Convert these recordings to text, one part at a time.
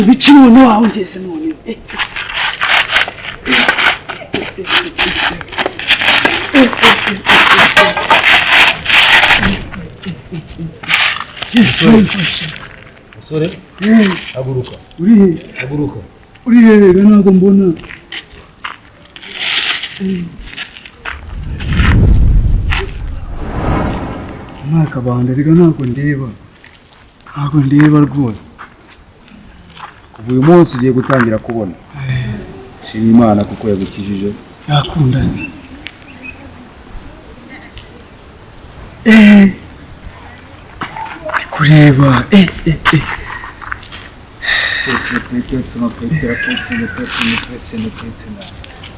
Ibiki none waho ngeze none? Musore, haguruka. Uri he? Haguruka. Uri he? Ntabwo mbona. Mwaka bande rero ntabwo ndeba. Ntabwo ndeba rwose. Kuva uyu munsi ugiye gutangira kubona. Shima Imana kuko yagukijije. Yakunda se. Kureba.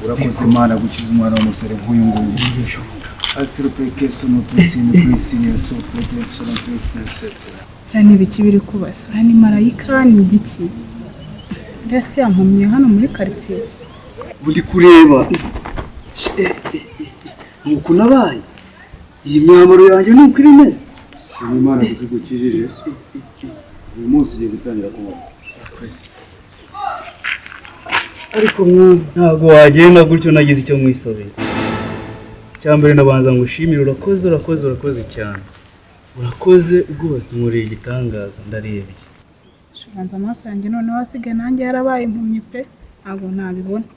Urakoze Imana gukiza umwana w'umusore nk'uyu nguyu. Ni ibiki biri kubasura? Ni marayika? Ni igiki? Uriya se yampumye hano muri quartier. Buri kureba. Nuko nabaye. Iyi myambaro yanjye nuko iri imeze. Shima Imana kuko igukijije. Uyu munsi ugiye gutangira kubona. Ariko ntabwo wagenda gutyo nagize icyo mwisabira. Cyambere nabanza ngushimire, urakoze urakoze urakoze cyane. Urakoze rwose muri igitangaza ndarebye. Shubanza amaso yanjye noneho asigaye nanjye yarabaye impumyi pe, ntabwo nabibona.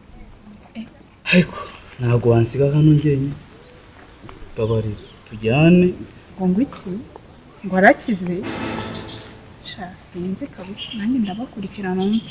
Ariko ntabwo wansiga hano njyenyine. Babarira tujyane. Ngo iki? Ngo arakize? Sha sinzi kabisa, nanjye ndabakurikirana numve.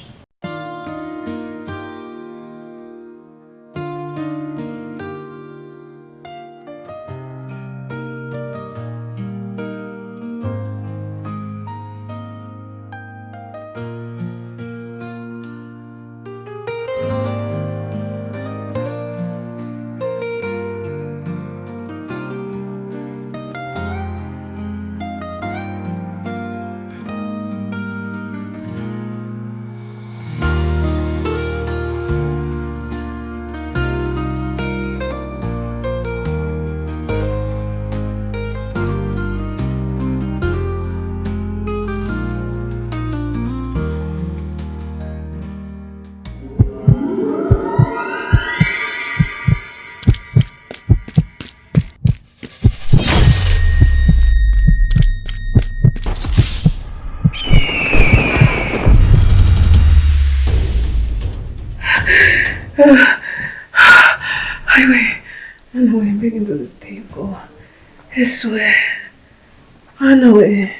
Mwana we, mbega inzozi ziteye ubwoba. Yesu we, mwana we,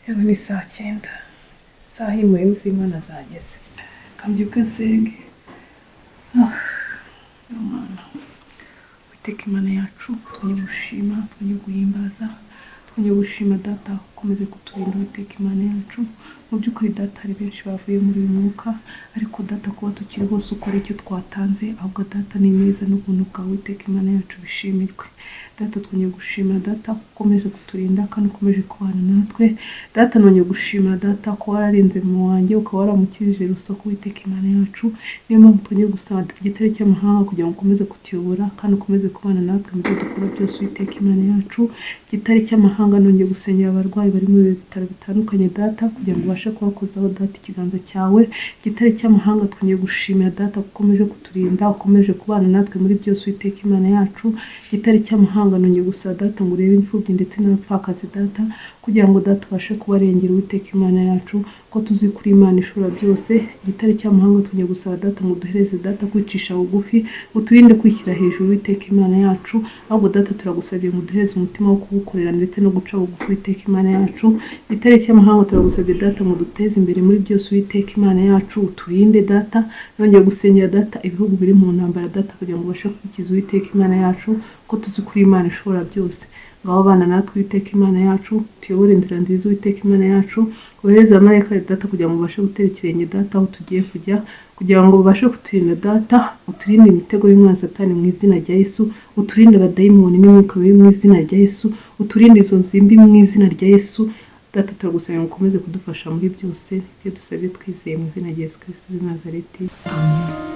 yewe ni saa 9, isaha y'impuhwe z'Imana zageze. Kambyuke nsenge. Mwana, Uwiteka Imana yacu, twongeye gushima, twongeye guhimbaza, twongeye gushima Data ukomeze kuturinda. Uwiteka Imana yacu, mu by'ukuri Data hari benshi bavuye muri uyu mwuka, ariko Data kuba tukiri bose ukora icyo twatanze, ahubwo Data ni meza n'ubuntu bwawe Uwiteka Imana yacu bishimirwe. Data twongeye gushima Data ukomeje kuturinda kandi ukomeje kubana natwe. Data nongeye gushima Data ko wararinze mu wanjye ukaba waramukijije rusoko Uwiteka Imana yacu. Niyo mpamvu twongeye gusaba igitare cy'amahanga kugira ngo ukomeze kutuyobora kandi ukomeze kubana natwe mu byo dukora byose Uwiteka Imana yacu. Igitare cy'amahanga nongeye gusengera abarwayi bari mu bitaro bitandukanye Data kugira ngo ubashe kubakozaho Data ikiganza cyawe. Igitare cy'amahanga twongeye gushimira Data ukomeje kuturinda, ukomeje kubana natwe muri byose Uwiteka Imana yacu. Igitare cy'amahanga nongeye gusaba Data ngo urebe imfubyi ndetse n'abapfakazi Data kugira ngo Data ubashe kubarengera Uwiteka Imana yacu, ko tuzi kuri Imana ishobora byose. Igitare cy'amahanga twongeye gusaba Data ngo duhereze Data kwicisha bugufi, uturinde kwishyira hejuru Uwiteka Imana yacu, ahubwo Data turagusabye ngo duhereze umutima wo kugukorera ndetse no guca bugufi Uwiteka Imana yacu. Igitare cy'amahanga turagusabye Data ngo duteze imbere muri byose Uwiteka Imana yacu, uturinde Data. Nongeye gusengera Data ibihugu biri mu ntambara Data kugira ngo ubashe kubikiza Uwiteka Imana yacu, ko tuzi kuri Imana ishobora byose. Ngaho bana natwe Uwiteka Imana yacu, tuyobore inzira nziza Uwiteka Imana yacu, wohereze amarayika Data kugira ngo ubashe gutera ikirenge Data aho tugiye kujya, kugira ngo ubashe kuturinda Data, uturinde imitego y'umwanzi Satani mu izina rya Yesu, uturinde abadayimoni n'imyuka mibi mu izina rya Yesu, uturinde izo nzimbi mu izina rya Yesu. Data turagusaba ngo ukomeze kudufasha muri byose, ibyo dusabye twizeye mu izina rya Yesu Kristo w'i Nazareti. Amen.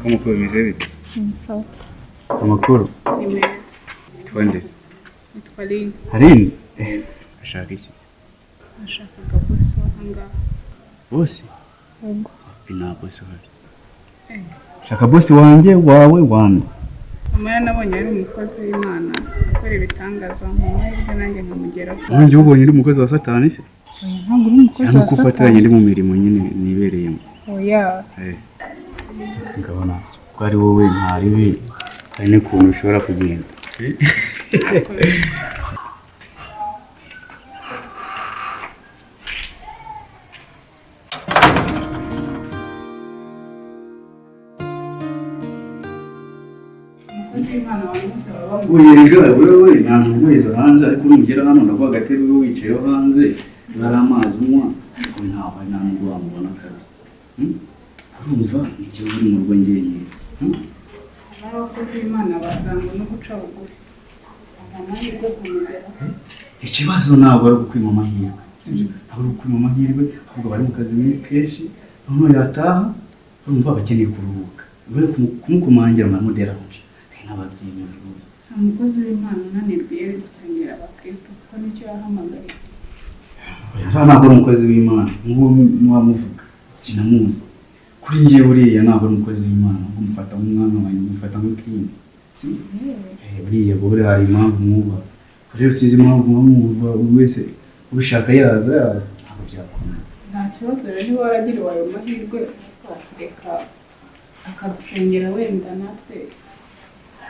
Nkuko bimeze bite? Sawa. Amakuru. Ni meza. Witwa nde? Nitwa Aline. Aline? Ashaka iki? Nashakaga bosi w'ahangaha. Bosi? Ubwo. Nta bosi uhari. Shaka bosi wanjye wawe wande. Amara nabonye ari umukozi w'Imana ukora ibitangaza mu mahirwe nanjye nkamugeraho. Nanjye ubonye uri umukozi wa Satani se? Oya, ntabwo uri umukozi Cyangwa wa uko ufatiranye Satani. ndi mu mirimo nyine nibereyemo. Oya. Ngabona ko ari wowe ntaribi hari n'ukuntu ushobora kugenda. Umukozi w'Imana wanyuze baba bamuzi. Uyerega wewe nanze kuguheza hanze ariko nugera hano ndaguha agatebe ube wicayeho hanze niba ari amazi unywa ariko ntaho nta nubwo wamubona kabisa. Urumva ni ikibazo uri mu rugo njyenyine. Amara abakozi b'Imana bazangwa no guca bugufi. Amahirwe kumugeraho. Ikibazo ntabwo ari ugukwima amahirwe, sibyo? Ntabwo ari ugukwima amahirwe, ahubwo bari mu kazi kenshi, noneho yataha urumva bakeneye kuruhuka. Ube kumukomangira muramuderanje nkababyemera rwose. Nta mukozi w'Imana unanirwa iyo ari gusengera abakristo kuko nicyo yahamagariwe. Oya, ntabwo ari umukozi w'Imana nk'uwo muba muvuga sinamuzi. Kuri njye buriya ntabwo ari umukozi w'Imana, ahubwo mufata nk'umwana wanjye, mufata nk'ikindi. Buriya buriya hari impamvu mwubaha. Rero sinzi impamvu muba mwumva buri wese ubishaka yaza yaza ntabwo byakunda. Nta kibazo rero niba waragiriwe ayo mahirwe twakureka akadusengera wenda natwe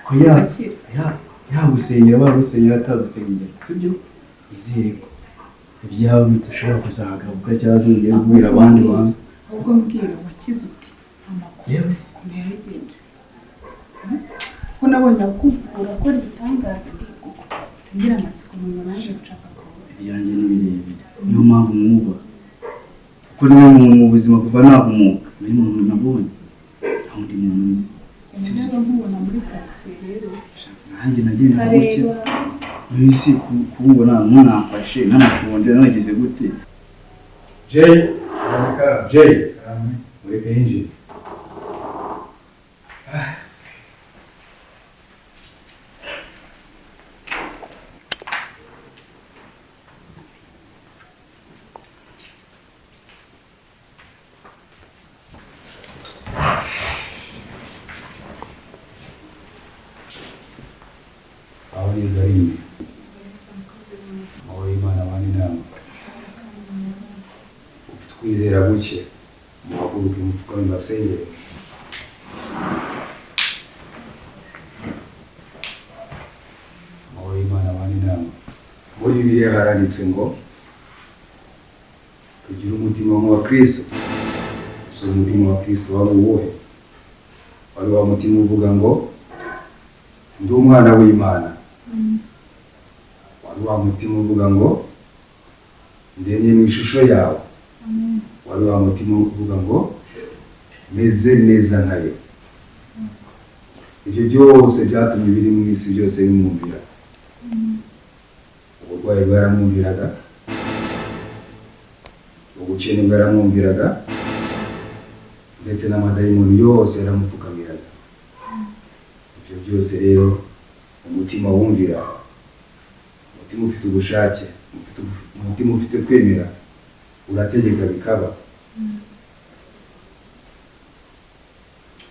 Ariko tugakira. yagusengera bagusengera atagusengera, sibyo? Nizere ko ibyawe bidashobora kuzahagaruka cyangwa se ngo kubwira abandi bantu. Ahubwo mbwira wakize uti amakuru Yewe se ukuntu yabigenje. Ko nabonye akuvura akora ibitangaza ndikuko ngira amatsiko mu nanjye nshaka kuza. Ibyanjye ni birebire, niyo mpamvu mwubaha. Kuko niwe muntu mu buzima kuva nahumuka, niwe muntu nabonye, nta wundi muntu nzi. Niba nkubona muri karitsiye rero Nanjye nagenda gutya ukareba mu isi kuwubona ntunamfashe ntanashonje nanagize gute. Jay, Jay, mureke yinjire. Aho neza ari imbere. Amahoro y'Imana abane namwe. Ufite ukwizera guke, muhaguruke mupfukame mbasengere. Amahoro y'Imana abane namwe. Muri Bibiliya haranditse ngo tugire umutima nk'uwa Kristo. Si umutima wa Kristo wari uwuhe? Wari wa mutima uvuga ngo ndi umwana w'Imana. Wari wa mutima uvuga ngo ndemye mu ishusho yawe. Wari wa mutima uvuga ngo meze neza nkayo. Ibyo byose byatumye biri mu isi byose bimwumvira. Uburwayi bwaramwumviraga, ubukene bwaramwumviraga, ndetse n'amadayimoni yose yaramupfukamiraga. Ibyo byose rero umutima wumvira, umutima ufite ubushake, umutima ufite kwemera, urategeka bikaba.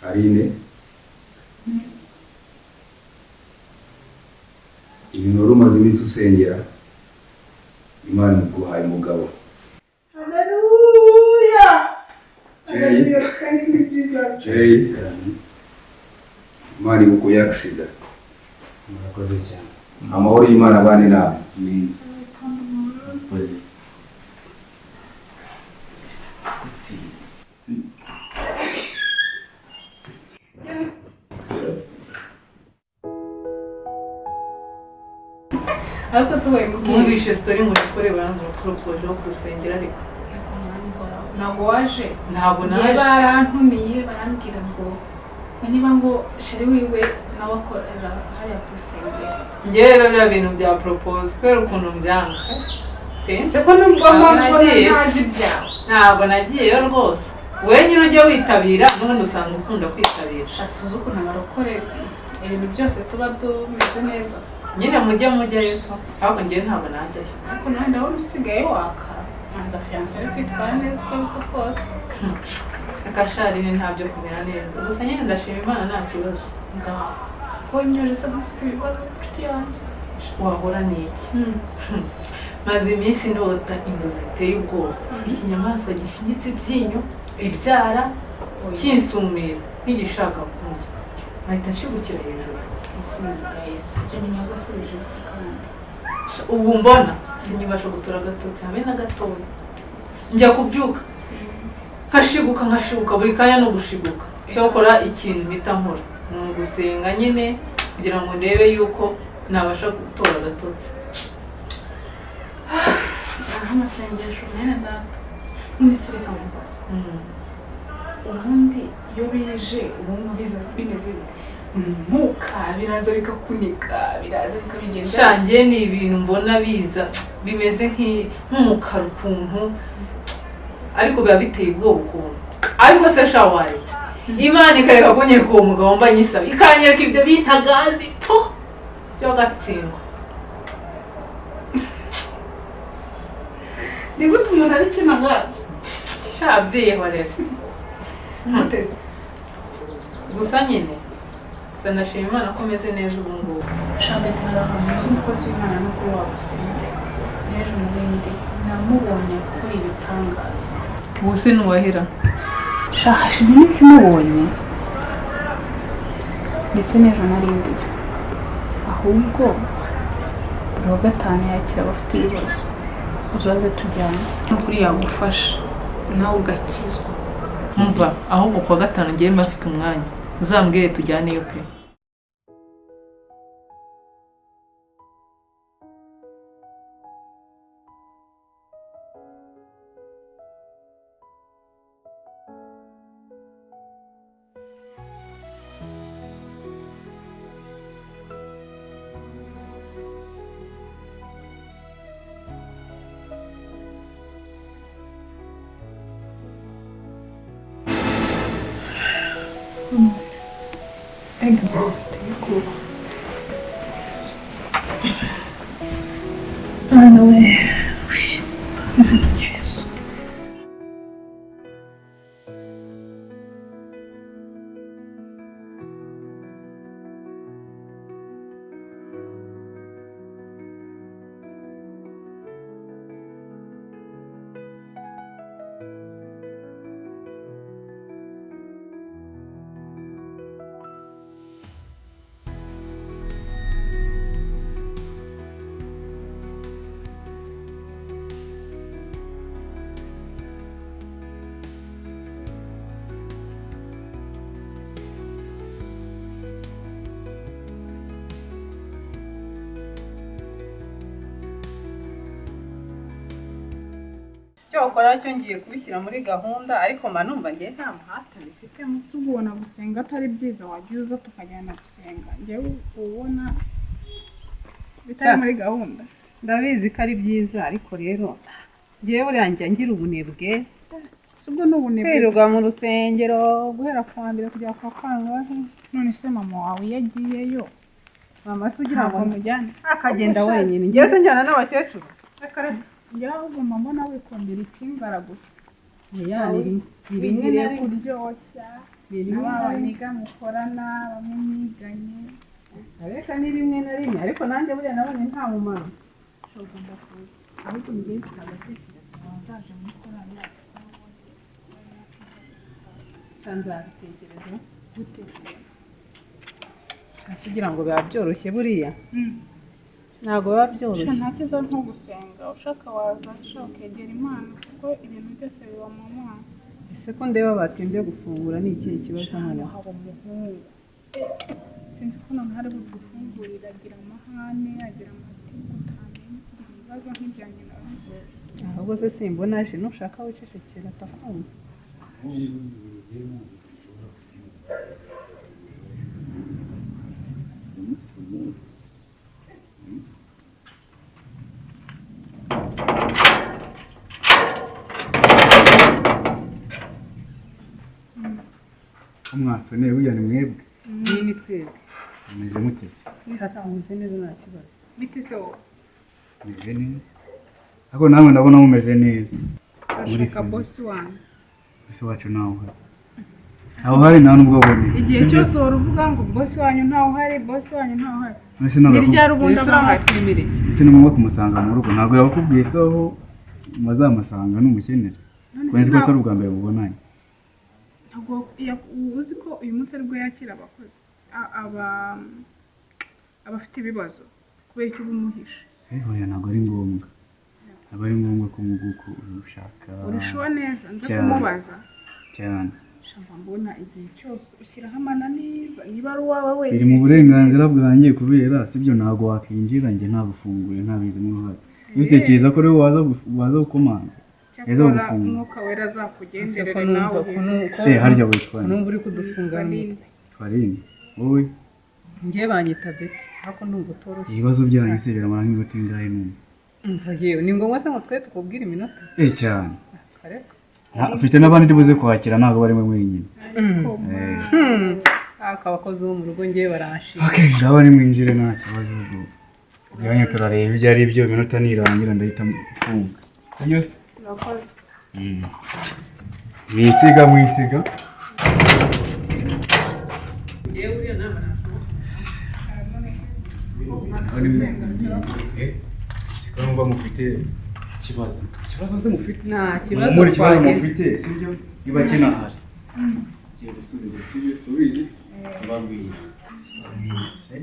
Aline, ibintu wari umaze iminsi usengera, Imana iguhaye umugabo. Haleluya! Jay, Haleluya, thank you Jesus. Jay, Imana igukuye accident. Murakoze cyane. Amahoro y'Imana abane nawe. Amen. Murakoze. Gutsinda. Ariko se ubaye mubwiye Mwumvishe story ngo nikore barambwira ko urukoje wo ku rusengero ariko ntabwo waje. Ntabwo Njye naje. barantumiye barambwira ngo niba ngo chéri wiwe nawe akorera hariya ku rusengero. Njye rero biriya bintu bya propose kubera ukuntu byanga sinzi. Se ko nubwo Ntabwo mbona nagiye. ntazi ibyawe. Ntabwo nagiyeyo rwose. Wowe nyine ujya witabira, n'ubundi usanga ukunda kwitabira. Shasuze ukuntu abarokore ibintu byose tuba tumeze neza. Nyine mujye mujyayo tu, ahubwo njyewe ntabwo najyayo. Ariko nawe ndabona usigaye waka manza fiyanse ari kwitwara neza uko bisa kose. Akasharine ntabyo kumera neza, gusa nyine ndashima Imana nta kibazo. Ngaho wowe imyoje nk'ufite ibibazo, inshuti yanjye. Wahora n'iki? Maze iminsi ndota inzu ziteye ubwoba, ikinyamaswa gishinyitse ibyinyo, ibyara, kinsumira nk'igishaka kundya, nkahita nshigukira hejuru. Izina rya Yesu, ibyo binyagasubije bite kandi? Ubu mbona sinyibasha gutura agatotsi habe na gatoya, njya kubyuka nkashiguka nkashiguka buri kanya no gushiguka. Cyokora ikintu mpita nkora ni ugusenga nyine kugira ngo ndebe yuko nabasha gutora agatotsi. Aha amasengesho mwene data, none se reka mubaze, ubundi iyo bije ubundi biza bimeze bite? Umwuka biraza bikakunika, biraza bikabigenza? Shangiye ni ibintu mbona biza bimeze nk'umukara ukuntu, ariko biba biteye ubwoba ukuntu. Ariko se sha waretse Imana ikareka kunyereka uwo mugabo mba nyisaba, ikanyereka ibyo bintagazi to byo gatsindwa. Ni gute umuntu abikina gazi? Sha byihorera. Gute se? Gusa nyine gusa ndashima Imana ko meze neza ubu ngubu. Shabeti, hari ahantu nzi umukozi w'Imana no kuri wagusengera n'ejo murindi namubonye akora ibitangaza. Ubu se nuwahera? Sha hashize iminsi mubonye, ndetse n'ejo nari ndiyo. Ahubwo buri wa gatanu yakira abafite ibibazo, uzaze tujyane n'ukuri yagufasha nawe ugakizwa. Umva, ahubwo kuwa gatanu ngiye mba mfite umwanya, uzambwire tujyaneyo pe. Mbega inzozi ziteye ubwoba! Mwana we, izina rya Yesu. Cyokora cyo ngiye kubishyira muri gahunda, ariko mba numva ngiye nta muhate bifitemo. Se ubona gusenga atari byiza? Wajya uza tukajyana gusenga, njyewe ubona bitari muri gahunda. Ndabizi ko ari byiza, ariko rero ngewe buriya njya ngira ubunebwe. Se ubwo ni ubunebwe? Kwirirwa mu rusengero guhera ku wa mbere kugera ku wa kangahe. None se mama wawe iyo agiyeyo? Mama se ugira ngo Ntabwo mujyane? Akagenda wenyine, ngewe se njyana n'abakecuru? Reka reka. Njyewe ahubwo mba mbona wikundira ikingara gusa. Oya, ni rimwe Wigiriye na rimwe. kuryoshya Ni rimwe na na ba rimwe. baniga mukorana, bamwe mwiganye. Areka ni rimwe na rimwe, ariko nanjye buriya nabonye nta mumaro. Ugomba kuza. Ahubwo njyewe mfite agatekerezo, wazaje muri korali yacu? Nzabitekereza. Gute se? Kugira ngo biba byoroshye buriya? Ntabwo biba byoroshye. Nta cyiza nko gusenga. Ushaka waza, ushaka ukegera Imana, kuko ibintu byose biba mu Mana. Ese ko ndeba batinze gufungura, ni ikihe kibazo Hano noneho? haba umuhungu, sinzi ko noneho ari budufungurire. Agira amahane, agira amatiku, utamenya, agira ibibazo nk'ibya nyina w'inzu. Ahubwo se simbona aje? Nushaka wicecekera atakumva. Umunsi ku munsi. Ko mwasoneye burya ni mwebwe. Ni ni twebwe. Mumeze muteze? Tumeze neza, nta kibazo. Bite se wowe? Mumeze neza. Ariko namwe ndabona mumeze neza. Urashaka bosi wanyu? Bosi wacu ntawe uhari. Ntawe uhari, nta nubwo aboneka. Igihe cyose uhora uvuga ngo bosi wanyu ntawe uhari, bosi wanyu ntawe uhari. Mbese ntabwo Ni ryari ubundi Ese aba ahari? uramutwimira iki? Ese ni ngombwa kumusanga mu rugo? Ntabwo yabakubwiye se aho muzamusanga n'umukenera? None se Kuko nzi ko ntawe- atari ubwa mbere mubonanye. Ntabwo uzi ko uyu munsi aribwo yakira abakozi, abafite ibibazo, kubera icyo uba umuhishe? Oya, ntabwo ari ngombwa. Ntabwo ari ngombwa ko nguko urushaka. Urushuwa neza nza Cyane. kumubaza. Cyane. Shamba, mbona igihe cyose ushyiraho amananiza niba ari uwawe wenyine. Biri mu burenganzira bwanjye kubera sibyo, ntabwo wakwinjira njye ntagufunguye ntabizimo uruhare. Ubitekereza ko rero waza waza gukomanga. Eza Cyakora gufunga. Umwuka wera Ese ko azakugenderere numva nawe. ko Harya witwa nde? numva uri kudufunga Aline. umutwe. Twarine. Wowe? Njye banyita Betty, ariko ndumva utoroshye. Ibibazo byanyu se biramara nk'iminota ingahe numva? Umva yewe, ni ngombwa se ngo twe tukubwire iminota? Cyane. Kareka. Mfite n'abandi ndibuze kwakira, ntabwo barimo mwenyine. Aka abakozi bo mu rugo njye baranshima. Okay, ngaho nimwinjire nta kibazo ubwo. Ibyanyu turareba ibyo ari byo, iminota nirangira ndahita mfunga. Sibyo se? Turakoze. Mwisiga mwisiga. Yewe, uriya nama nashobora. Siko numva mufite ikibazo. Ikibazo se mufite? Nta kibazo Muri ikibazo twagize. mufite, sibyo? Niba kinahari. Giye gusubiza, sibyo? Subizi. Ababwiye. Mwese.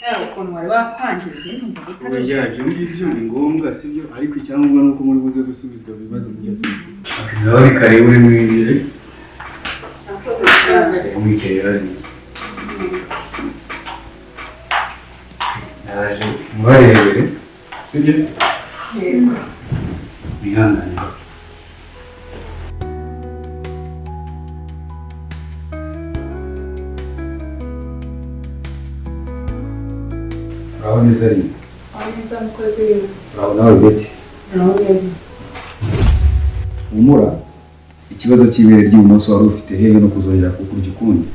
Yewe, ukuntu wari watangije numva utari. Oya, ibyo ngibyo ni ngombwa, sibyo? Ariko icyangombwa ni uko muri buze gusubizwa ibibazo byose. Ngaho ni karibu nimwinjire. Nakoze cyane. Umwikerera ni. Naje mubarebere, sibyo? Yego. Mwihangane. Uraho neza Aline? Aho neza, mukozi w'Imana. Uraho nawe Betty? Naho neza. Humura, ikibazo cy'ibere ry'ibumoso wari ufite hehe no kuzongera kukurya ukundi.